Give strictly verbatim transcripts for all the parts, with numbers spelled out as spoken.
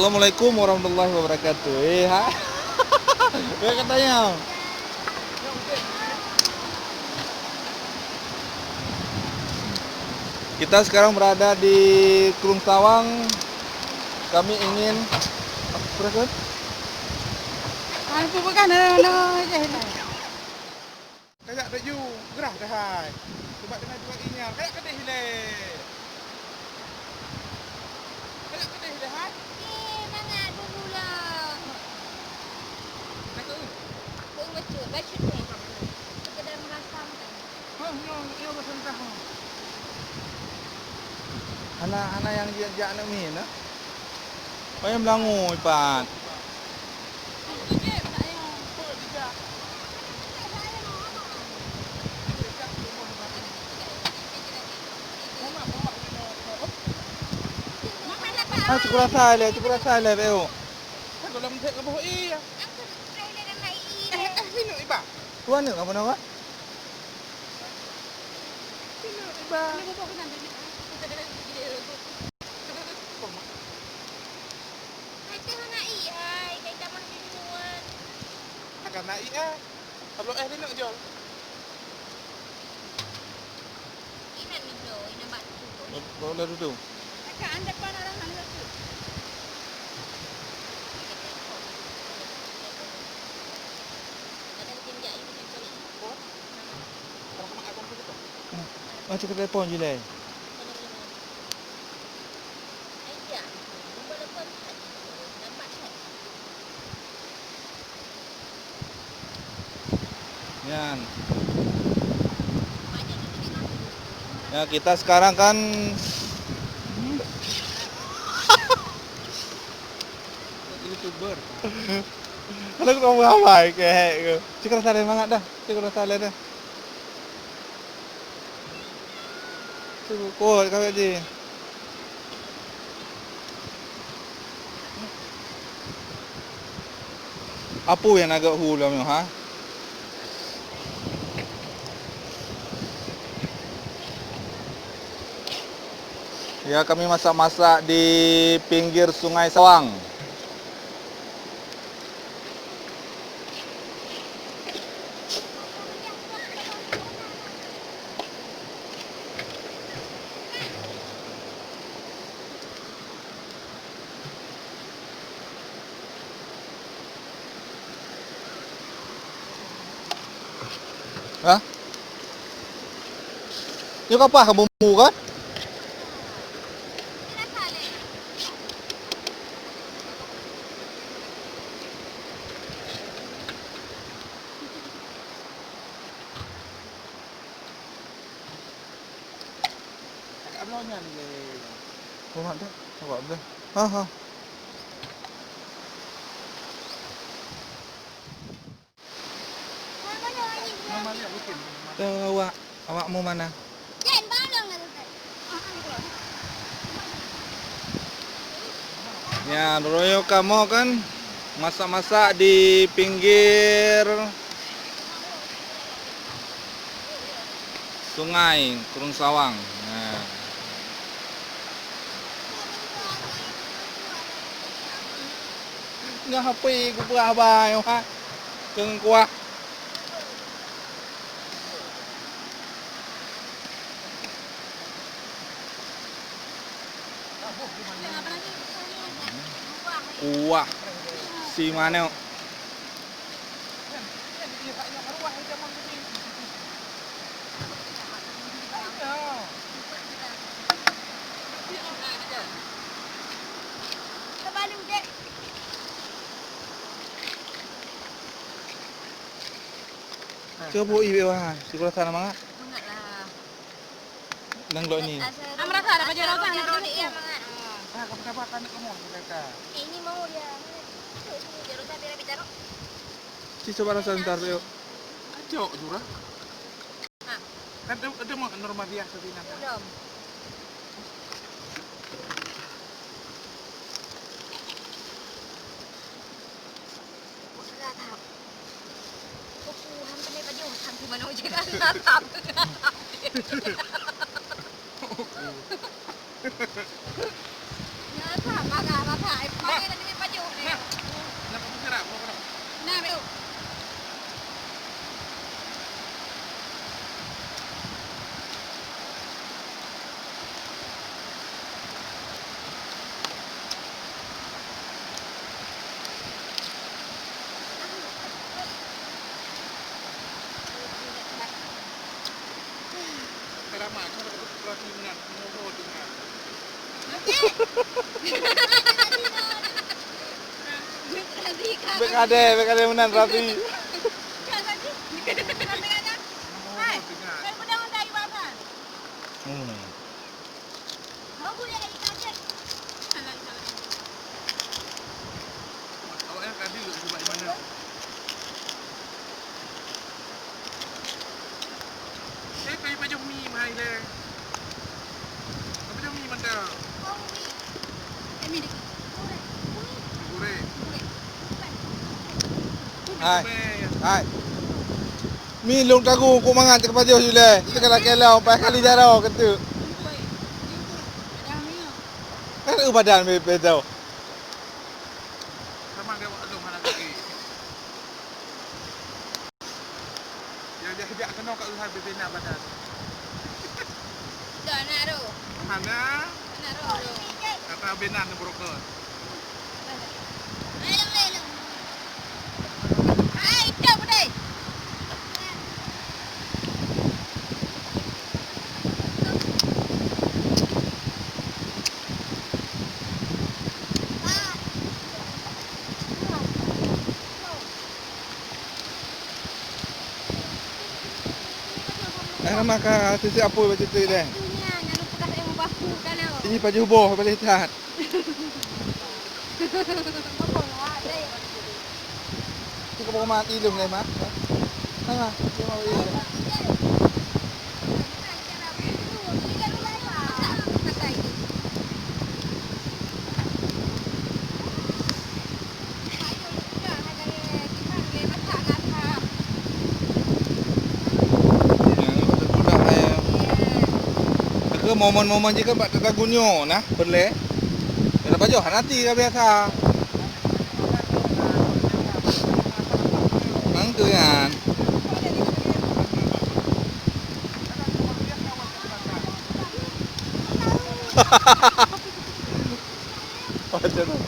Assalamualaikum warahmatullahi wabarakatuh. Eh, hai. Apa katanya? Kita sekarang berada di Krueng Sawang. Kami ingin, apa, Krueng? Ah, bukan, no, no, no. Kajak taju, gerah dah hai. Cuba tengah jual inya. Kajak kedeh ilèe. Kajak kedeh ilèe hai. Eh, mangat dulu lah. Nak ke? Ke bacut, bacut deh. Sekedar merasam kan. Oh, nyo, nyo basantah. Hana, hana nyang jak, jak aneuk miet na. Payah meulangui pat. Ha, cukôp rasa lé, cukôp rasa lé, Beo. Kan dalam cek ke bawah iya. Eh, eh, sini, Iba. Tuan ni, apa nama? Sini, Iba. Hai, teuh hana ié, hai, kai tamah jujur. Hana ié, ah. Tabloe éh rineuek jol. Inan ni bro, inan bak tu. Bak, bak ulah dudu. Kakak, anda pan orang hana tu. Ada mungkin jak ini macam ni. Oh. Rahmat abang tu betul. Hmm. Macam telepon je lah. Nyan. Ya, kita sekarang kan YouTuber. Kalau kau ramai kehek ke. Cakap salah mangat dah. Cakap salah dah. Cukôp kot kawét jih. Apui nyang na geuh hu lom nyoe, ha? Ya, kami masak-masak di pinggir Sungai Sawang. Hah? Nyoe kapah ka bumbu kan? Agak bloe nyan lé. Oh, mak dah. Awak dah. Ha, ha. Eh, awak, awak mau mana? Ya, dulu kamoe kan masak-masak di pinggir sungai Krueng Sawang. Nah. Ngon hapui kupeugah haba nyoe, ha. Keu kuah. Kuah. Si manok. Cuba ié wah, syukur sana mangat. Mangat lah. Nang lok ni. Amra ka ada baju rasa ni. Iya, mangat. Ah, kamu dapat kan kamu mereka. Ini mau dia. Tuh, sini, dia rasa biar bicara. Si coba rasa ntar, yuk. Cok, jurah. Kan ada, ada mak normal biasa di nangka. Belum. Udah tak. Kuku hampir pada utang di mana ujian kan? Natap. Natap, maga, maga. Eh, pakai Bèk kadeh, bèk kadeh meunan rapi. Hmm. Awaknyan ka deuek nibak iman nyan. Eh, kayu pajoh mi meuhai lé. Kayu pajoh mi mantap. Goreng. Hai. Hai. Mi lôn tagu keu mangat cit pajoh ju lé. Itu kalau kelau, empat kali jaroe keutu. Kan eu badan beda. Sama dia wak lôn hana kaki. Nyang jak-jak keunoe ka eu hai bebena badan. Dah nak ro. Hana. Nak ro. Kata bena ni broker. Hai, itu betul. Eh, ramah ka sisi apui bak situ deh. Ini pajoh boh boleh that. Itu kau mati dong, Lema. Nah, dia mau ini. Nyan, beutôi sudah, eh. Ke momen-momen jih kan bak teuka gunyo nah, peureulèe. Dalam pajoh hana ti ka biasa. Nang tu nyan. Macam tu.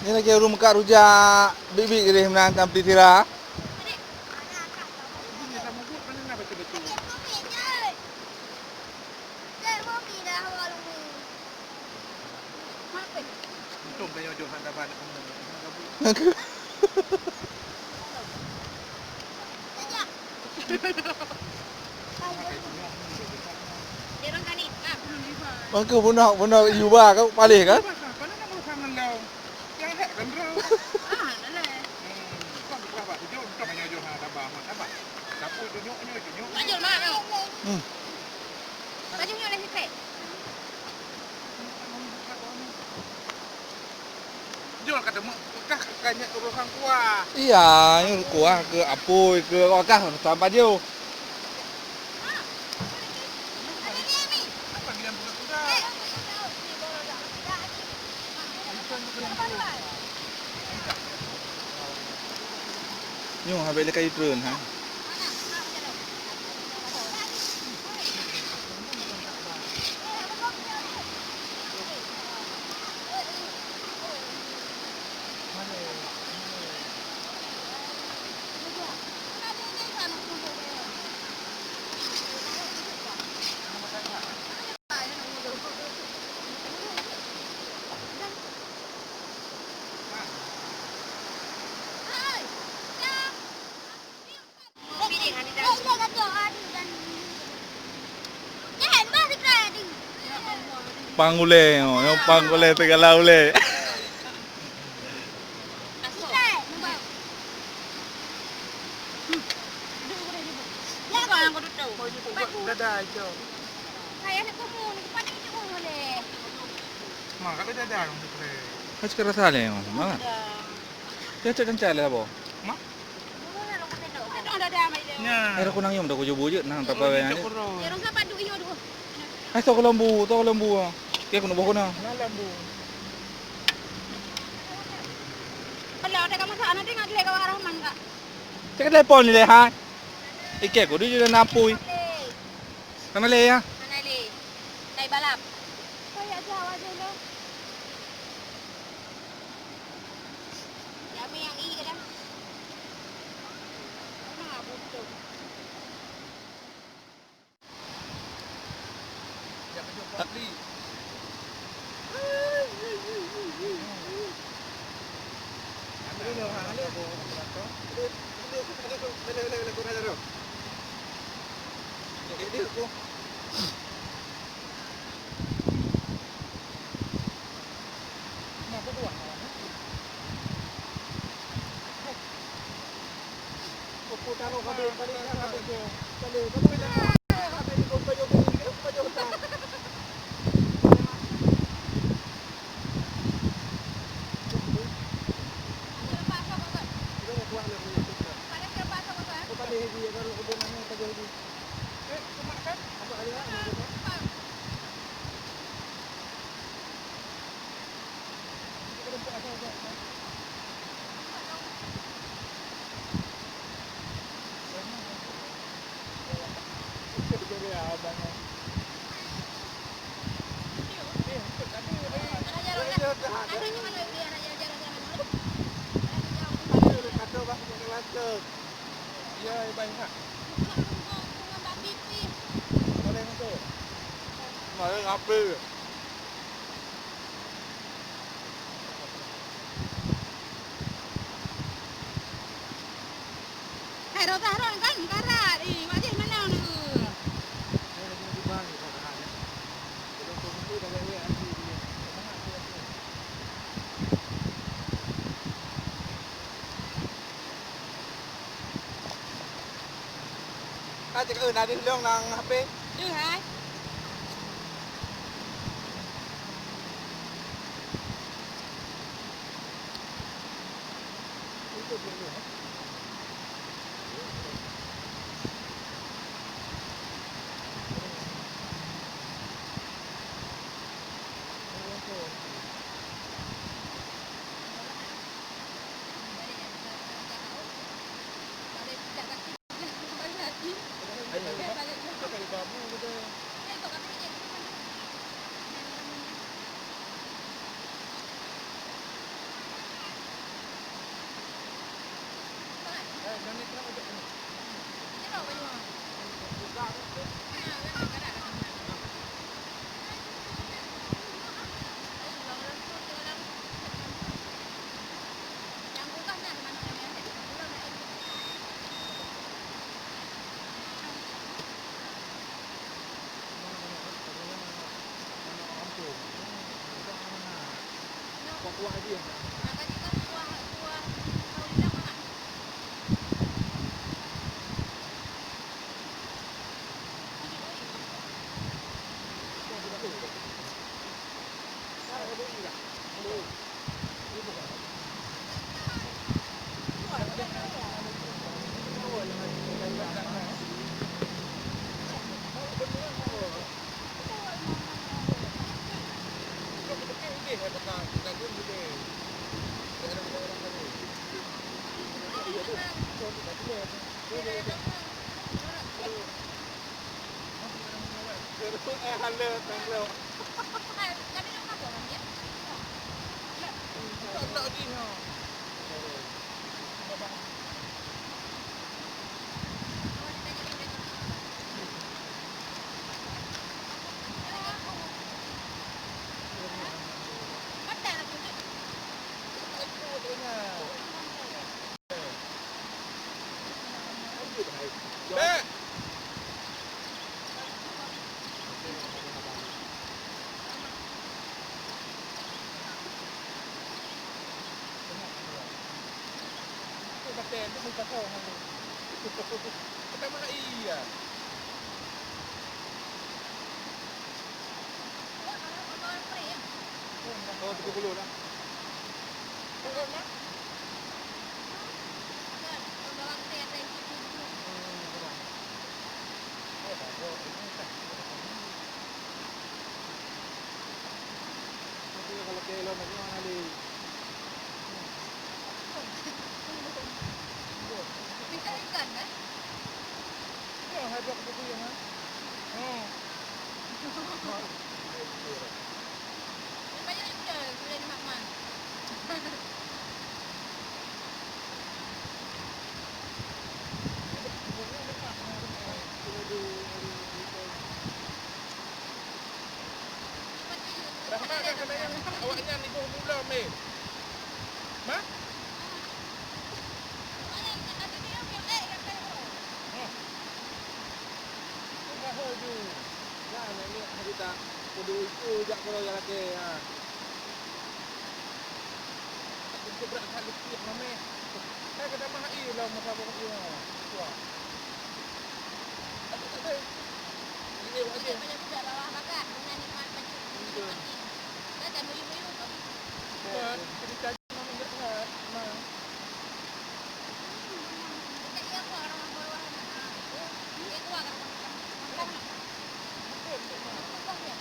Ni lagèe ureueng meukat rujak, biet-biet keudeh meunan tam peulitira. Untung ka nyoe jôh hana ban. Mangke bunoe, bunoe yuba ka paléh ka? Hmm. Jol ka teumeu'ah ka nyan urosan kuah. Iya, nyoe kuah keu apui, keu wakah urosan pajoh. Nyoe habéh lé kayu treun, ha. Pang ulèe, oh, nyoe pang ulèe, teugala ulèe. Dada itu. Ma, kalau dada yang tu. Kan sekarang salah, oh, mana? Dia cakap kencang lah, boh. Ma? Nyan. Eh, aku nang yum dah kujubu je, nang tak payah ni. Ya, rasa padu iyo tu. Eh, tu kelembu, tu kelembu. Okey, aku nak bawa kena. Nah, lembu. Kalau ada kamu sana tengok dia kawan Rahman kak. Cek telepon ni leh, hai. Ike aku dia dah napui. Mana leh ya? Mana leh? Naik balap. Kayak jauh aja lo. Kami yang i kadang. Mana butuh. Hai, rot-rot kan karat. Eh, wajih mana ni? Ka cakap, eh, na deuh lôn nang H P. Deuh, hai. Eh, lôn nyoe hana lé. Minta ikan, eh? Nyoe hai buat kubu yang, ha? Oh. Yang banyak juga, boleh dimakan. Rahma kan keuneuk awaknyan iboh bulan, meh. Ma? Oh. Udah ho ju. Dah, nenek, hari tak kudu itu jak kalau ya lagi, ha. Aku berat hati, meh. Hai, kata mah, iya lah, masa baru iya. Wah. Aduh, tak ada. Ini, wajib. Banyak budak bawah bagat, guna nikmat baju, nikmat ni. Dah, dah, meyuh-meyuh tu. Bukan, cerita je memang tak sehat, memang. Dekat dia apa, orang bawah ni? Ha, itu. Dia keluar kat rumah kita. Makan. Betul, betul, memang. Apa dia?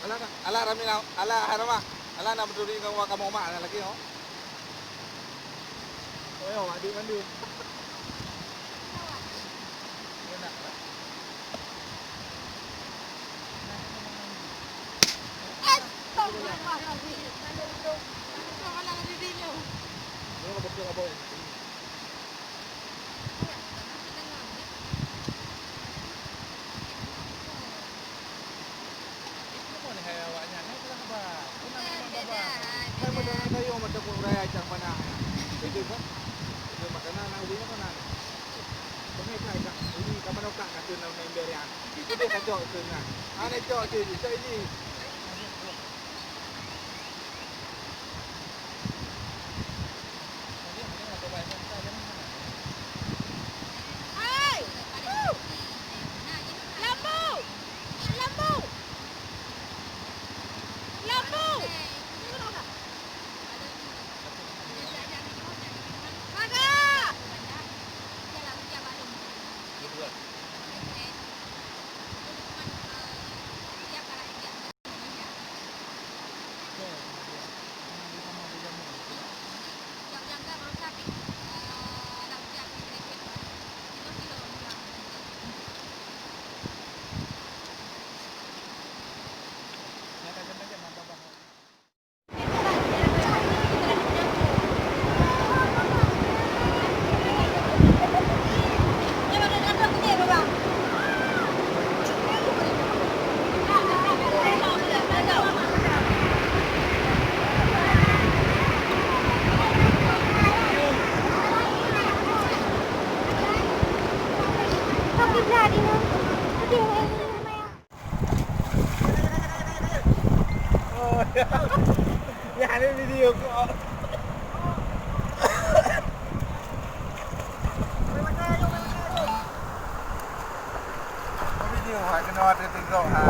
Alah, alah, Ramina, alah, hai Rama, alah, nak beuturi ngon wa kamoe mak, alah, lagi, oh. Oh, ya, mak, duit mandum. Iya, nak, nak. Astagfirullahaladzim. Astagfirullahaladzim. Dia nak betul apa, ya? Hai, awaknyan, hai, pulang ba. Pulang memang baba. Hai, model kayu macam pun raya cang panah, ya. Betul, kan? Betul, makanan, nak ubin apa, nak? Kami, kan, kan. Ini, kapan otak, kata, nak main berian. Itu dia kacau, tu, nak. Ada cok, tu, tu, tu, ini. Hai! Lambu! Lambu! Lambu! Paga! Nyan ni video kok. Video hak kena ada TikTok ha.